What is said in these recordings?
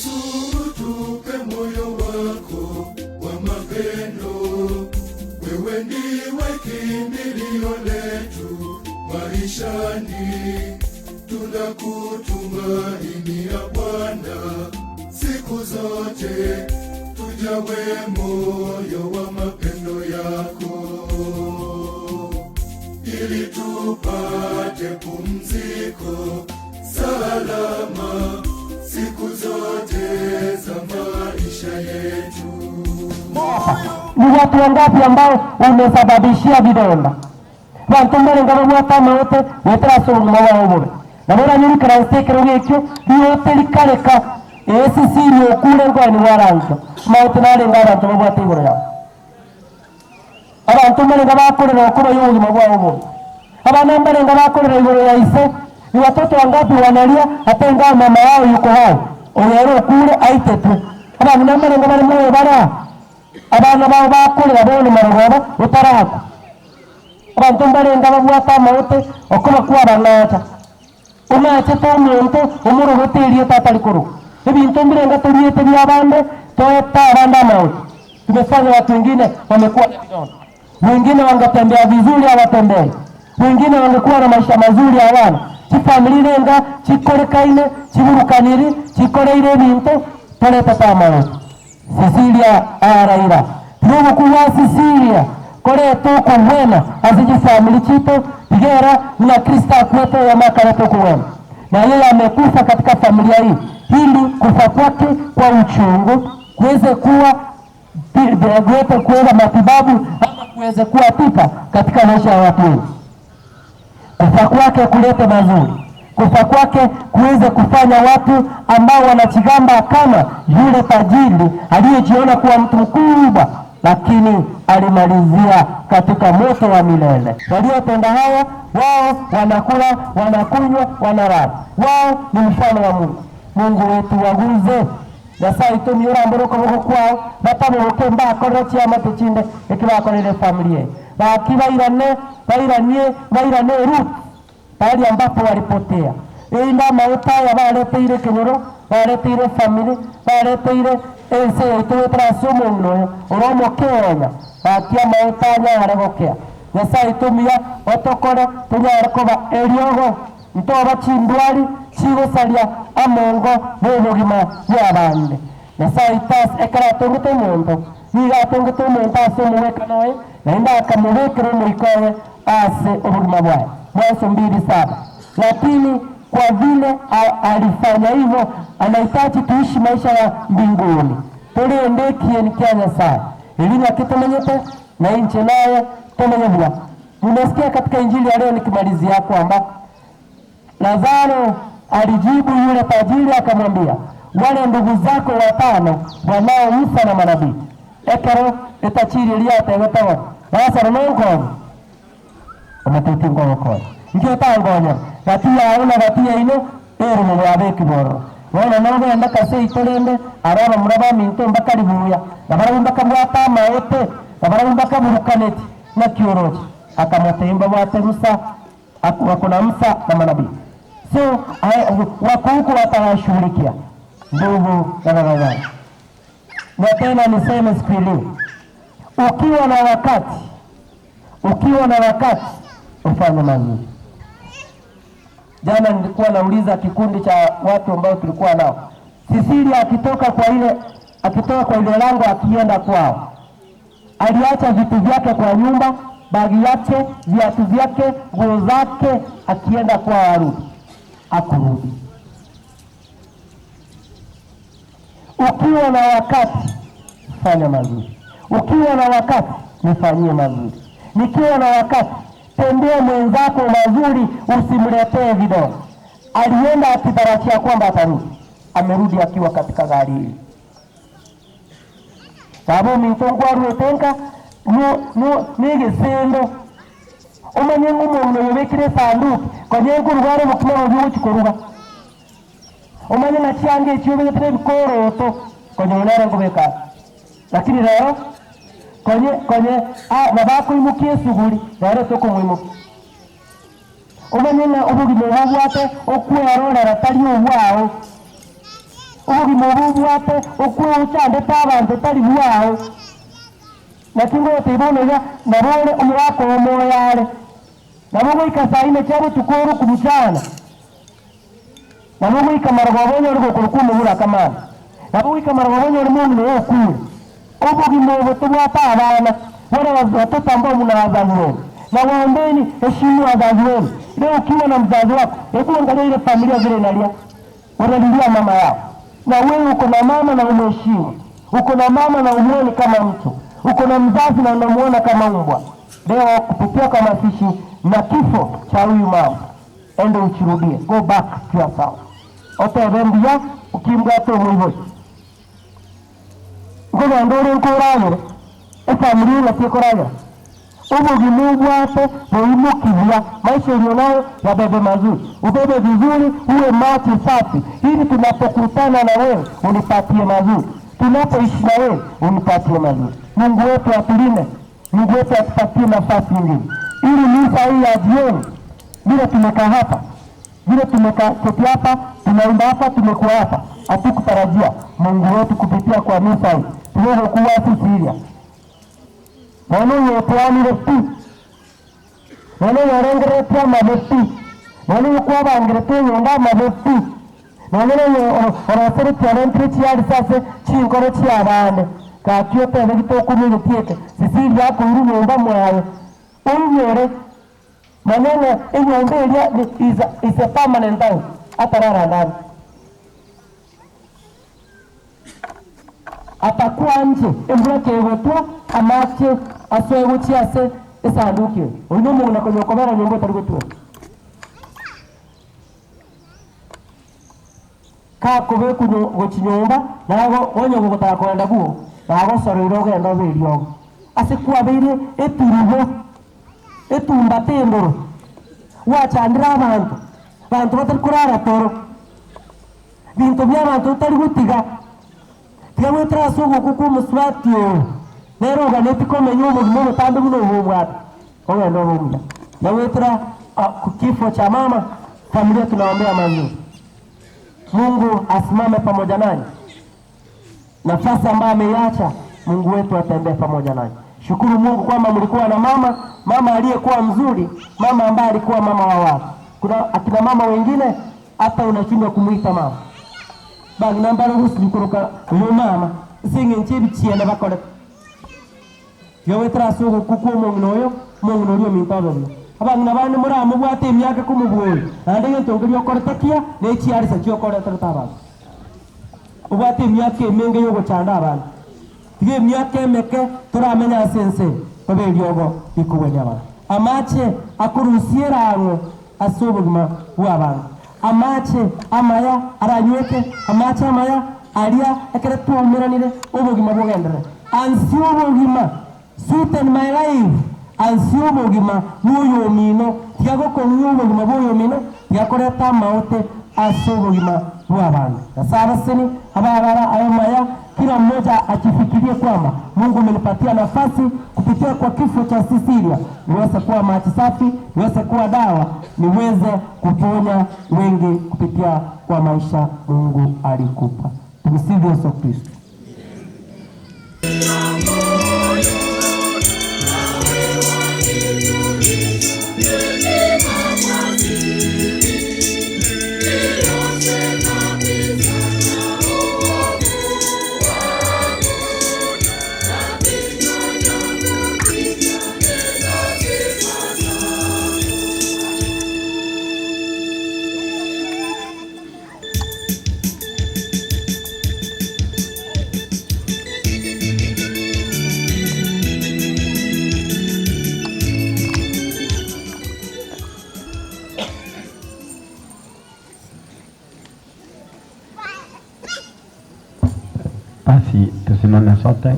Yesu, tupe moyo wako wa mapendo. Wewe ndiwe kimbilio letu maishani, tunakutumainia Bwana siku zote, tujawe moyo wa mapendo yako ili tupate pumziko salama siku zote za maisha yetu. Ni watu wangapi ambao umesababishia vidonda? Banto mbarenga babwate amaote goetera ase obogima bwabo obobe. Nabo oranyore ikaranse ekerogo ekio riote rikareka esisiri okure nkoeni bwarankio. Amaote narenge abanto babwate igoro yabo. Abanto mbarenga bakorera okoba y'obogima bwabo obobe. Abana mbarenga bakorera igoro ya ise. Ni watoto wangapi wanalia hata ingawa mama yao yuko hai, oyo ere okure aitetwe. Abang'ina mbarenga bare moyo bare aa, abana bao bakorera bono marogoba otarakwa. Abanto mbarenga babwate amaote okoba kwabang'acha. Ong'achete omonto omorogete erieta atari korokwa. Ebinto mbirenga toriete bi'abande, toete abande amaote. Tumefanya watu wengine wamekuwa na vidonda. Wengine wangetembea vizuri hawatembei. Wengine wangekuwa na maisha mazuri hawana. Chifamiri renga chikorekaine, chiburukaniri, chikoreire ebinto, toretete amaote. Cecilia araira. Tiga obokuu bwa Cecilia koreta okogwena ase chifamiri chiito, tiga era buna Kristo akwete oyomo akareta okogwena. Na yeye amekufa katika familia hii ili kufa kwake kwa uchungu kuweze kuwa kuweze kuweza matibabu ama kuweze kuwa tiba katika maisha ya watu wengi. Kufa kwake kulete mazuri, kufa kwake kuweze kufanya watu ambao wanachigamba kama yule tajiri aliyejiona kuwa mtu mkubwa, lakini alimalizia katika moto wa milele. Waliotenda haya wao wanakula, wanakunywa, wanalala. Wao ni mfano wa Mungu. Mungu wetu waguze Nyasaye itumie orambore okoboko kwao, batabogoke mbakorere chiamate chinde eki bakoreire efamiri eye. Gaki bairane, bairanie, bairane Ruth pahali ambapo walipotea. Erinde amaguta aya bareteire ekenyoro, bareteire efamiri, bareteire ense yaito goetera ase omong'ina oyo ore omokeonya, gaki amaguta anyare gokea. Nyasaye oito omuya otokore tonyare koba eriogo Ntoba chindwari chigosaria amongo bw'obogima bw'abande. Nyasae oito ase ekero atongete omonto, nigo atongete omonto ase omogwekano oye, naende akamobekera omoika oye ase obogima bwaye. Mwanzo mbili saba. Lakini kwa vile alifanya hivyo, anahitaji tuishi maisha ya mbinguni, torende ekieni kia Nyasae. Erio naki tomenyete, na inche naye tomenye buya. Nimesikia katika injili ya leo nikimalizia kwamba Lazaro alijibu yule tajiri akamwambia, wale ndugu zako watano wanao Musa na manabii. Ekero etachiri riatebete bo, Lazaro nonkonye? Omotetie nkogokonya. Inki otankonya? Gati yao na gati yaino erimo bwabekirwe ororo. Bono nogende ase rende aro abamura baminto mbakari buya, na barabwo mbakabwate amaete, na barabwo mbakaburukaneti. Naki oroche? Akamotebia, Mbabwate Musa, wako na Musa na manabii, so wako huko watawashughulikia. Ndugu na dada zangu, na tena niseme siku ile, ukiwa na wakati, ukiwa na wakati ufanye mazuri. Jana nilikuwa nauliza kikundi cha watu ambao tulikuwa nao, Sisilia akitoka kwa ile akitoka kwa ile lango akienda kwao, aliacha vitu vyake kwa nyumba, bagi yake, viatu vyake, nguo zake, akienda kwao arudi, akurudi. Ukiwa na wakati fanya mazuri, ukiwa na wakati nifanyie mazuri, nikiwa na wakati tendea mwenzako mazuri, usimletee vidonda. Alienda akitarajia kwamba atarudi, amerudi akiwa katika gari hili baba ominto nkwarwete nka negesendo omanye ng'a omong'ina oyo obekire esanduki konya nkoruga are obokima boria ogochia koruga omanye ng'a chianga echio obegete ebikoroto konya oyo nere nkobeka are lakini rero konye konye nabo akoimokia esuguri rero ase okomoimokia omanye ng'a obogima obo obwate okwerorera tari obwao. Obogima obo obwate okwe ochandete abanto tari bwao. Naki ngogotebia bono iga, nabo ore omogaka oo moyo are. Nabo goika saa ine chia botuko ore okobuchana. Nabo goika marogoba onyore gokorokwa omobura akamana. Nabo goika marogoba onyore mong'ina oye okure. Obogima obo tobwate abana, wale watoto ambao muna wazazi wenu. Nawaombeni, heshimu wazazi wenu. Leo ukiwa na mzazi wako, hebu angalia ile familia vile inalia. Wanalilia mama yao. Na wewe uko na mama na umheshimu. Uko na mama na umuoni kama mtu. Uko na mzazi na unamuona kama umbwa. Leo kupitia kwa mazishi na kifo cha huyu mama, ende uchirudie, go back to yourself. Otebe mbuya okimbwate omoibori. Nkogenda ore nkoragere, efamiri eye naki ekoragera? Obogima obwate boimoki buya, maisha ulionayo yabebe mazuri, ubebe vizuri, uwe maji safi, ili tunapokutana na wewe unipatie mazuri, tunapoishi na wewe unipatie mazuri. Mungu wetu atulinde, Mungu wetu atupatie nafasi nyingine, ili misa hii ya jioni, vile tumekaa hapa, vile tumekaa keti hapa, tunaimba hapa, tumekuwa hapa, hatukutarajia Mungu wetu kupitia kwa misa hii tuweze kuwa Sisilia Bono oyotwanire pi, nonya oyorengereretie amabe pi, nonya oyokwabangerete oyonde amabe pi, nonya noyo oroseretie orentire chiarisi ase chinkoro chi'abande, gaki otebe gitokonywa egetii eke, Sisilia akoirwa nyomba mwaye, oinyore, manya ng'a enyomba eria is a is a permanent house, atararanda ande. Atakwanche embura kegotwa amache asoe gochia ase esanduki eye. Oyio nomong'ina konya okobera nyomba otari gotweka. Kakobekwa gochia nyomba, naye onye gogotaka kogenda bwoo, nagosoroire ogende obe eriogo. Ase kwabeire eturubo, etumbata endoro, gwachandire abanto, abanto batari korara toro. Binto bi'abanto otari gotiga, tiga goetera ase ogokwa kw'omosubati oo, nere oganetie komenya obogima obotambe buna obo obwate, ogende obe omuya. Tiga goetera kifo cha mama, familia tunaombea mazuri. Mungu asimame pamoja nanyi. Nafasi ambayo ameiacha, Mungu wetu atembee pamoja nanyi. Shukuru Mungu kwamba mlikuwa na mama, mama aliyekuwa mzuri, mama ambaye alikuwa mama wa watu. Kuna akina mama wengine hata unashindwa kumuita mama. Bang'ina mbare gosirikoroka oyo mama ase eng'encho ebichiene bakorete. Tiga goetera ase ogokwa kw'omong'ina oyo, omong'ina oria ominto abe buya. Abang'ina bande moramobwate emiaka komobua oyo, naende egento nkeria okorete kiya, ne chiarisa chiokoreterete abanto. Obwate emiaka emenge y'ogochanda abande. Tiga emiaka emeke toramenye ase ense eye, tobe eriogo rikogwenia abanto. Amache akorusia erang'o ase obogima bw'abanto. Amache amaya aranyweke, amache amaya aria ekero twaumeranire obogima bogenderere. Ansia obogima, sweeten my life, ansia obogima bw'oyomino, tiga gokong'ia obogima bw'oyomino, tiga koreta amaote ase obogima bw'abanto. Nyasae abaseni, ababara aye maya, kila mmoja achifikirie kwamba Mungu umenipatia nafasi kupitia kwa kifo cha Sisilia niweze kuwa maji safi, niweze kuwa dawa, niweze kuponya wengi kupitia kwa maisha Mungu alikupa. Tumsifu Yesu Kristo. Basi tusimame sote.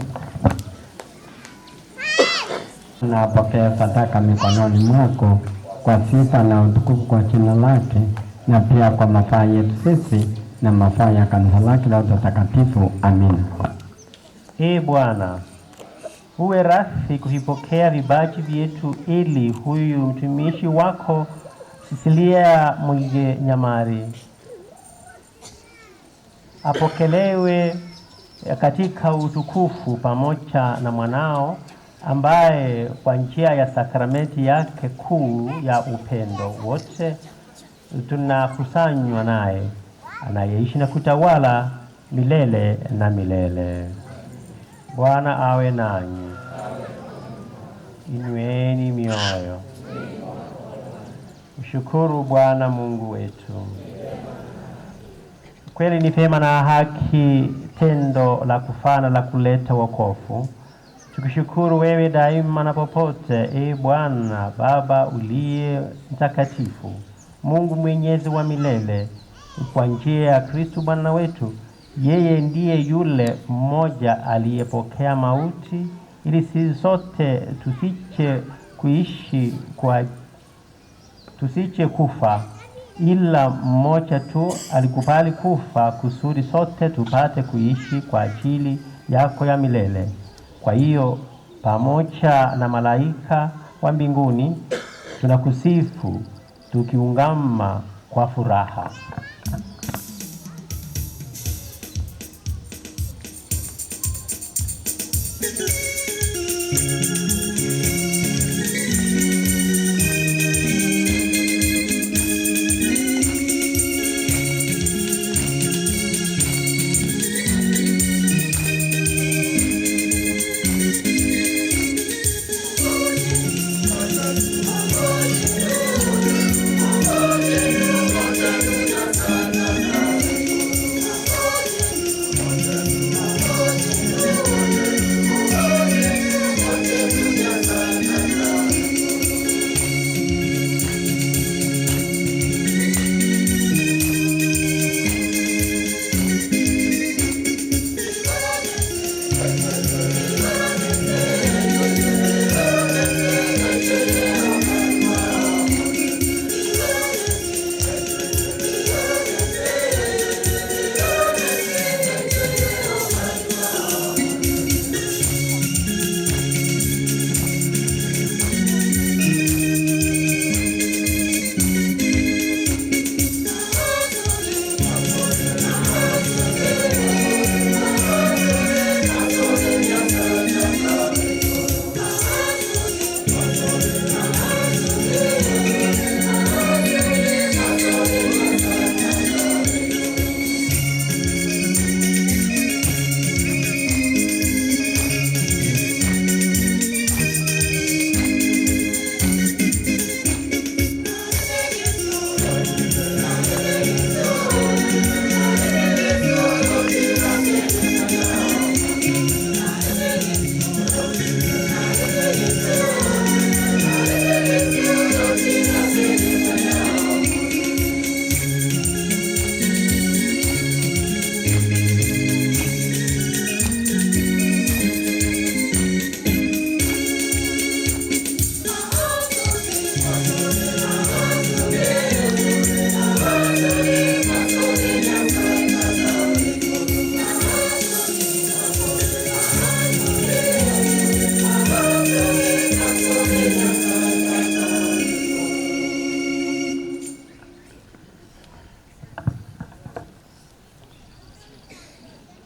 Napokea sadaka mikononi mwako kwa sifa na utukufu kwa jina lake na pia kwa mafaa yetu sisi na mafaa ya kanisa lake lote takatifu. Amina. Ee Bwana, uwe radhi kuvipokea vipaji vyetu ili huyu mtumishi wako Sisilia Mwige Nyamari apokelewe katika utukufu pamoja na mwanao ambaye kwa njia ya sakramenti yake kuu ya upendo wote tunakusanywa naye anayeishi na kutawala milele na milele. Bwana awe nanyi. Inueni mioyo. Mshukuru Bwana Mungu wetu. Kweli ni vyema na haki, tendo la kufana la kuleta wokovu. Tukushukuru wewe daima na popote, e Bwana Baba uliye mtakatifu, Mungu mwenyezi wa milele, kwa njia ya Kristo Bwana wetu. Yeye ndiye yule mmoja aliyepokea mauti ili sisi sote tusiche kuishi kwa tusiche kufa, ila mmoja tu alikubali kufa kusudi sote tupate kuishi kwa ajili yako ya milele. Kwa hiyo pamoja na malaika wa mbinguni tunakusifu tukiungama kwa furaha.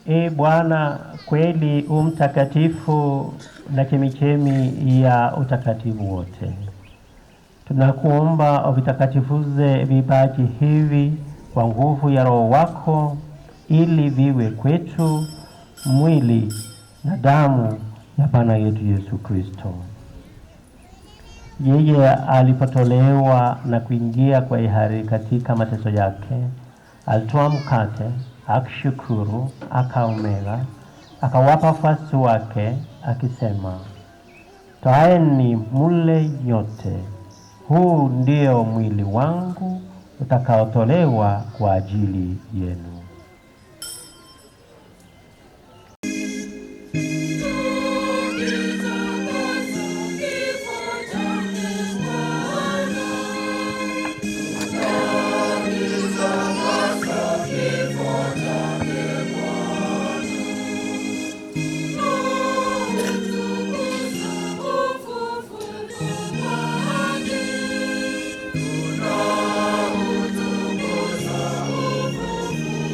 E Bwana, kweli u mtakatifu na chemichemi ya utakatifu wote. Tunakuomba uvitakatifuze vipaji hivi kwa nguvu ya Roho wako, ili viwe kwetu mwili na damu ya Bwana yetu Yesu Kristo. Yeye alipotolewa na kuingia kwa hiari katika mateso yake, alitoa mkate, akashukuru, akaumega, akawapa wafuasi wake akisema, Twaeni mule nyote, huu ndio mwili wangu utakaotolewa kwa ajili yenu. Utukufu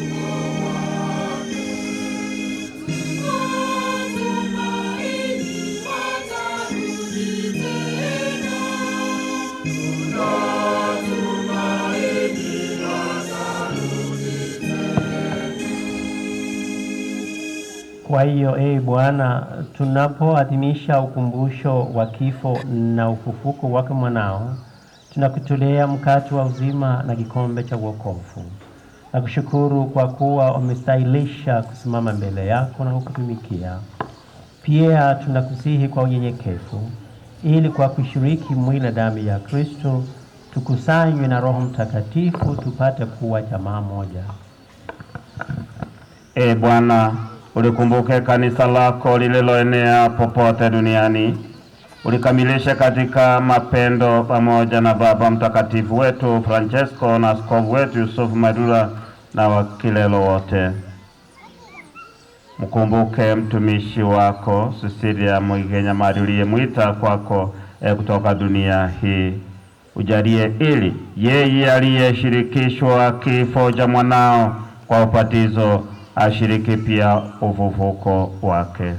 Kwa hiyo ee Bwana, tunapoadhimisha ukumbusho wa kifo na ufufuko wake mwanao, tunakutolea mkate wa uzima na kikombe cha wokovu. Nakushukuru kwa kuwa umestahilisha kusimama mbele yako na kukutumikia. Pia tunakusihi kwa unyenyekevu, ili kwa kushiriki mwili na damu ya Kristo tukusanywe na Roho Mtakatifu tupate kuwa jamaa moja. E Bwana, ulikumbuke kanisa lako lililoenea popote duniani, ulikamilishe katika mapendo pamoja na Baba Mtakatifu wetu Francesco na askofu wetu Yusufu Madura na wakilelo wote. Mkumbuke mtumishi wako Cecilia Mwigenya Mari uliyemwita kwako kutoka dunia hii, ujalie ili yeye aliyeshirikishwa kifo cha mwanao kwa ubatizo ashiriki pia ufufuko wake.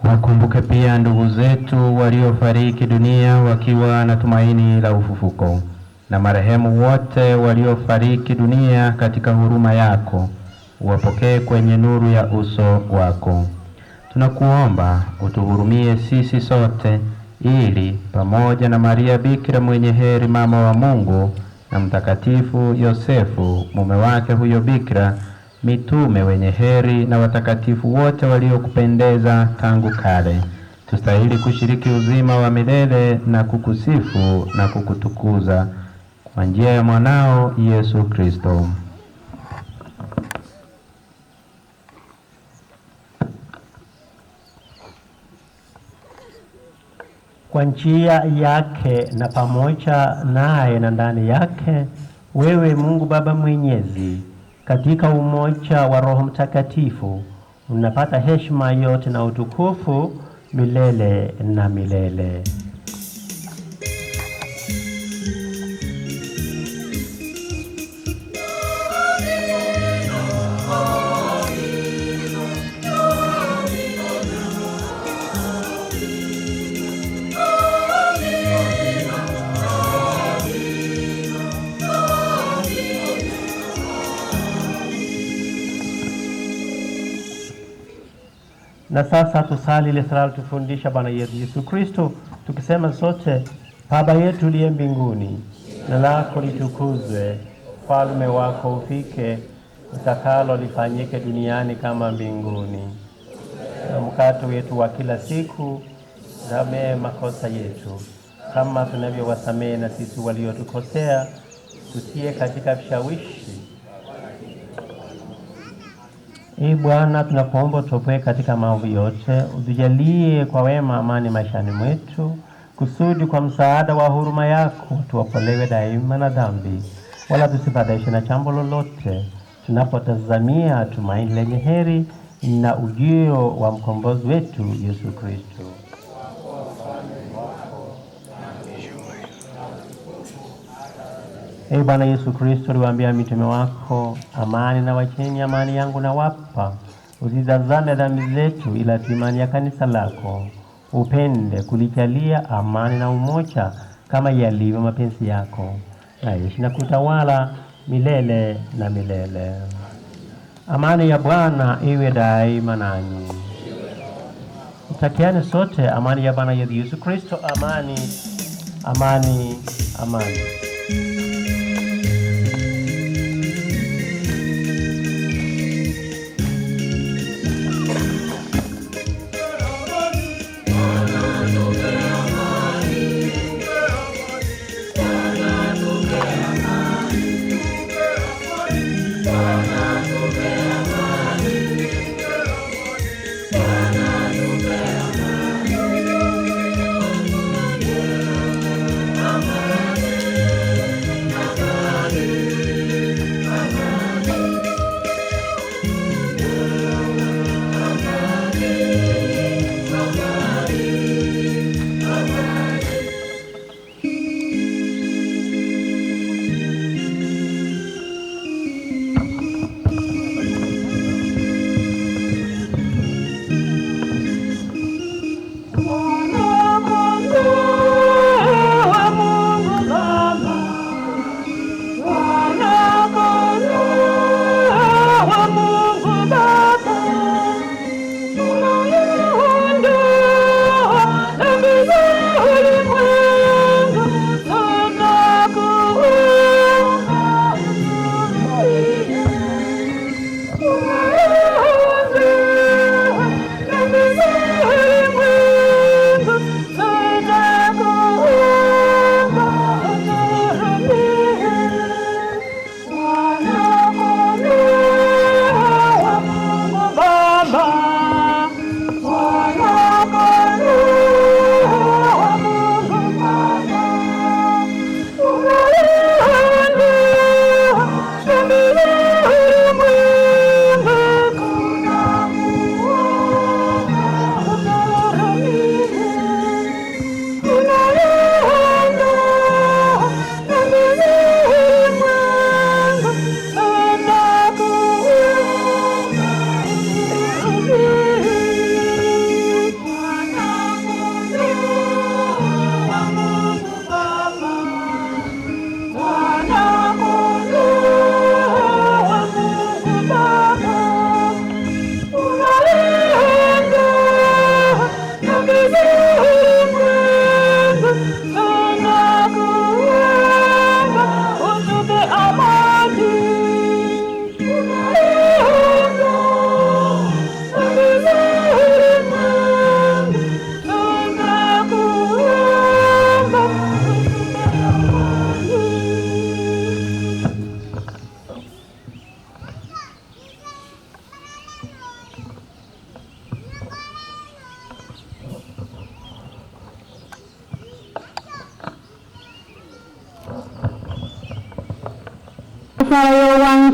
Wakumbuke pia ndugu zetu waliofariki dunia wakiwa na tumaini la ufufuko, na marehemu wote waliofariki dunia katika huruma yako, uwapokee kwenye nuru ya uso wako. Tunakuomba utuhurumie sisi sote, ili pamoja na Maria Bikira mwenye heri, mama wa Mungu, na Mtakatifu Yosefu mume wake huyo Bikira, mitume wenye heri na watakatifu wote waliokupendeza tangu kale, tustahili kushiriki uzima wa milele na kukusifu na kukutukuza kwa njia ya mwanao Yesu Kristo. Kwa njia yake na pamoja naye na ndani yake, wewe Mungu Baba Mwenyezi, katika umoja wa Roho Mtakatifu, unapata heshima yote na utukufu milele na milele. Na sasa tusali ile sala tufundisha Bwana yetu Yesu Kristo, tukisema sote: Baba yetu uliye mbinguni, jina lako litukuzwe, ufalme wako ufike, utakalo lifanyike duniani kama mbinguni. Na mkate wetu wa kila siku, samehe makosa yetu kama tunavyowasamehe na sisi waliotukosea, tutie katika vishawishi. Ee Bwana, tunakuomba utuopoe katika maovu yote, utujalie kwa wema amani maishani mwetu, kusudi kwa msaada wa huruma yako tuokolewe daima na dhambi, wala tusifadhaishwe na jambo lolote, tunapotazamia tumaini lenye heri na ujio wa mkombozi wetu Yesu Kristo. Ee Bwana Yesu Kristo, uliwaambia mitume wako, amani na wacheni, amani yangu nawapa, usitazame dhambi zetu, ila tu imani ya kanisa lako. Upende kulijalia amani na umoja kama yalivyo mapenzi yako, naishi na kutawala milele na milele. Amani ya Bwana iwe daima nanyi. Takiane sote amani ya Bwana yetu Yesu Kristo. Amani, amani, amani.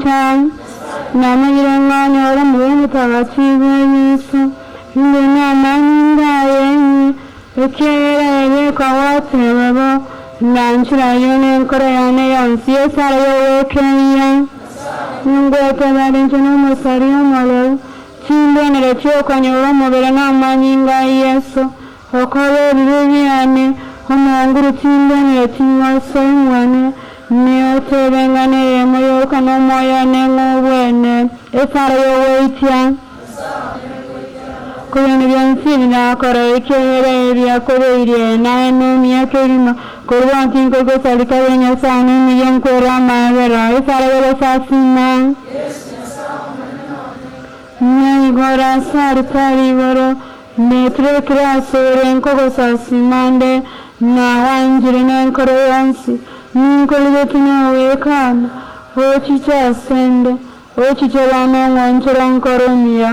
Tata, namanyire ng'a nyore omobere omotagatifu o Yeso, inde namanyinga aye inwe, ekiagera ere ekogoteba bo, nanchire ayio nenkoro yane yonsi. Yeso are ogwekeyia, ningweteba inche nomosaria omoreu, Chimbwenere chi'okonyora omobere na amanyinga a Yeso, okoba ebibe biane, omonguru chimbwenere ching'osoe mwane, neotebe ng'a neyemo yoka nomoyo one ng'a obwene, esara y'ogweitia. Korende bionsi ebi nakora ekiagera ebiakobeirie, naye nomiya kegima, korwa tinkoigosareka bwe Nyasae nemiya nkwere amabera, esara y'ogosasima. Na igoro ase altari igoro, neturekire asore nkogosasima nde, nagwanchire nenkoro yonsi, ninkorigetie nogwekana, ochiche asende, ochiche bono ong'onchere onkore omuya.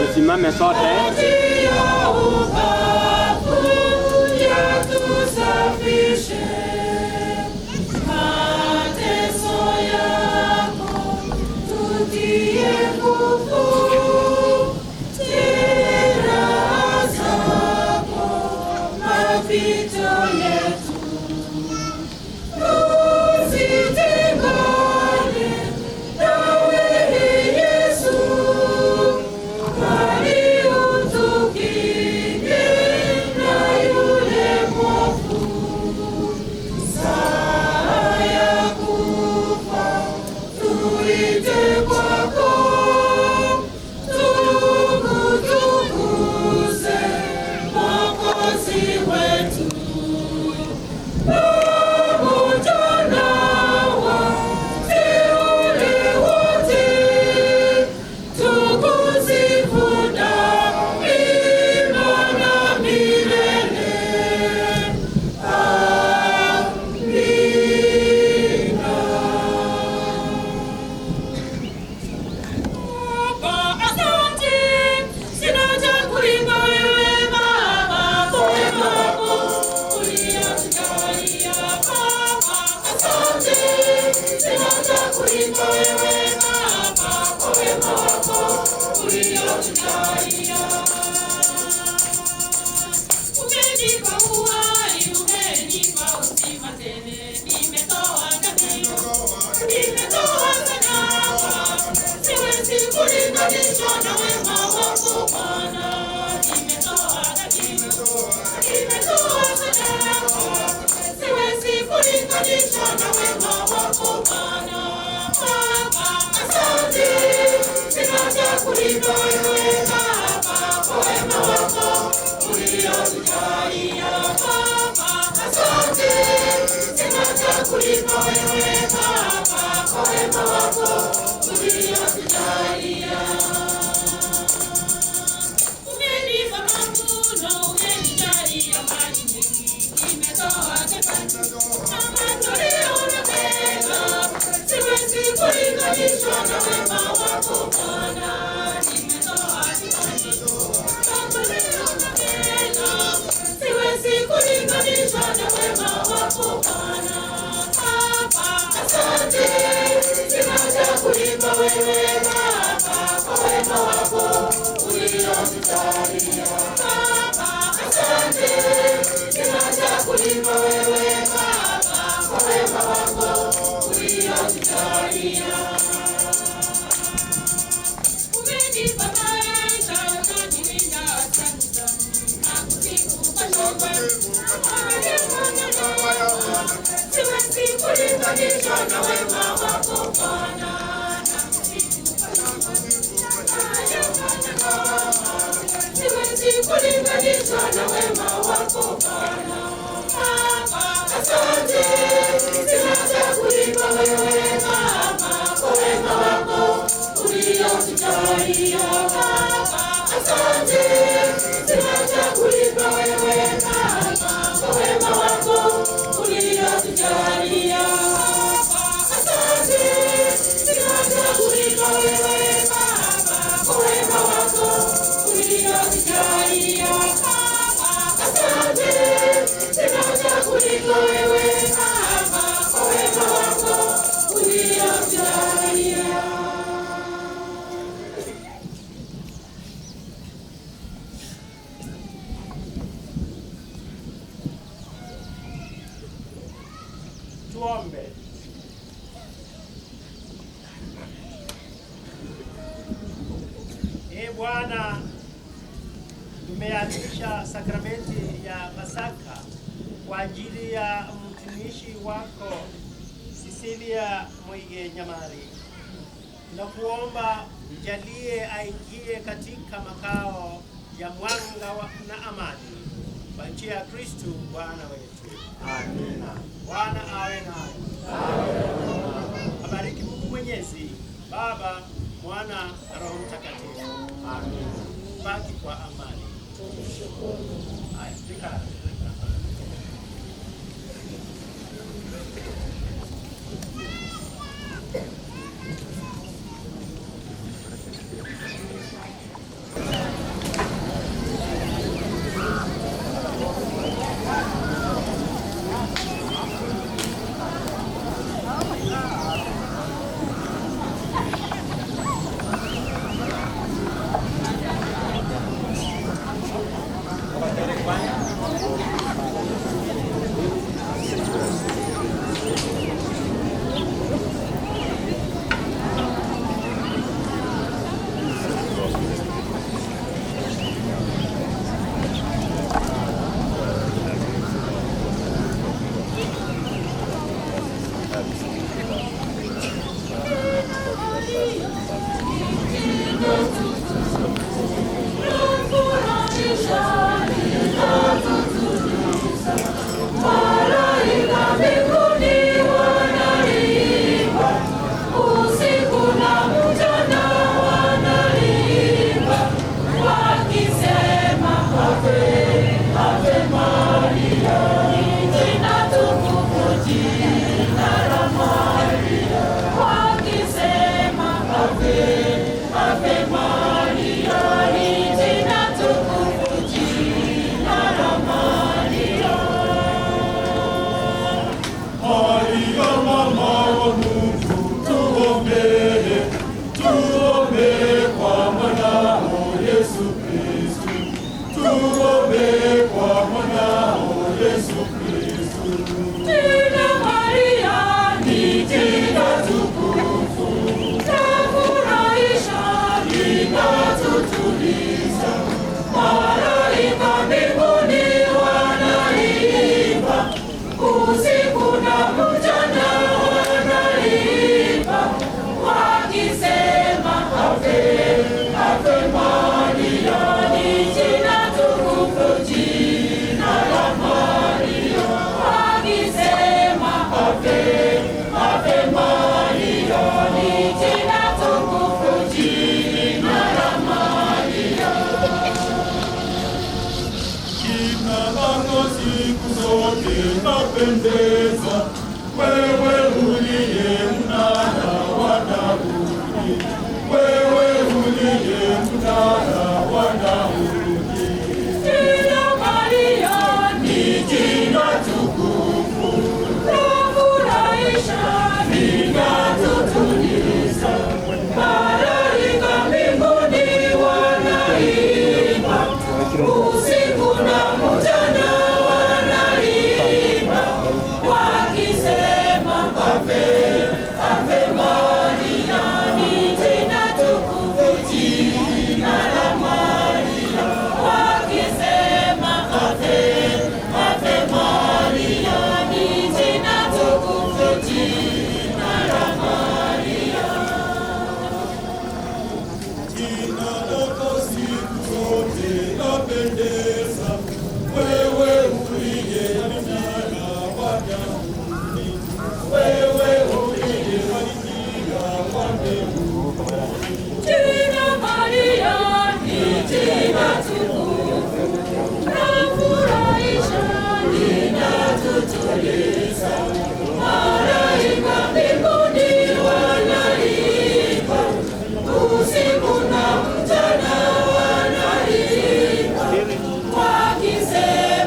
Tusimame sote. Tuombe. Ee Bwana, tumeadhimisha sakramenti ya Pasaka kwa ajili ya mtumishi wako Cecilia Mwige Nyamari. Tunakuomba mjalie aingie katika makao ya mwanga na amani kwa njia ya Kristu Bwana wetu. Amina. Bwana awe naye. Abariki Mungu Mwenyezi, Baba, Mwana na Roho Mtakatifu. Amina. Baki kwa amani. Haya, fika. Maria mama wa Mungu, tuombee, tuombee kwa mwanao Yesu Kristu, tuombee kwa mwanao Yesu Kristu. Jina Maria ni jina tukufu, lafurahisha, linatutuliza. Malaika mbinguni wanaimba, usiku na mchana wanaimba, wakisema Ave, Ave Maria, ni jina tukufu, jina la Maria. Wakisema Ave, Ave Maria, ni jina tukufu, jina la Maria. Jina lako siku zote lapendeza, wewe uliye mnara wa Daudi, wewe uliye mnara wa Daudi. Jina Maria ni jina tukufu, lafurahisha, linatutuliza. Malaika mbinguni wanaimba, usiku na mchana wanaimba, wakisema Ave, Ave Maria, ni jina tukufu, jina la Maria. Wakisema Ave, Ave Maria, ni jina tukufu, jina la Maria. Jina lako siku zote lapendeza, wewe uliye mnara wa Daudi, wewe uliye malkia wa mbinguni. Jina Maria ni jina tukufu, lafurahisha, linatutuliza. Malaika mbinguni wanaimba, usiku na mchana wanaimba, wakisema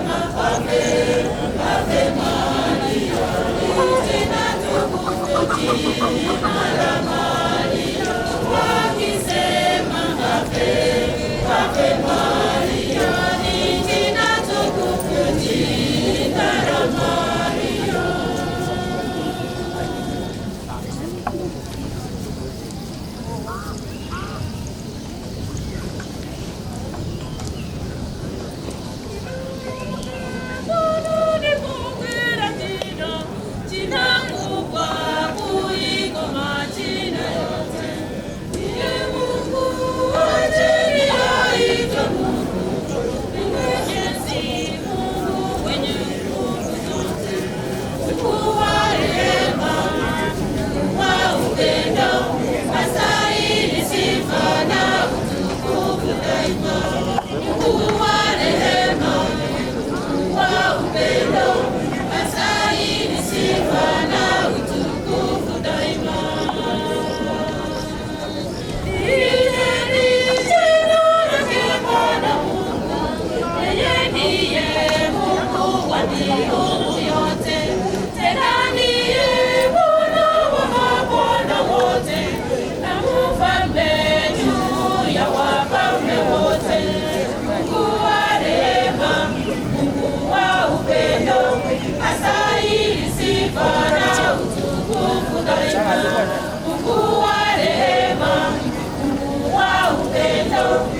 Kristo.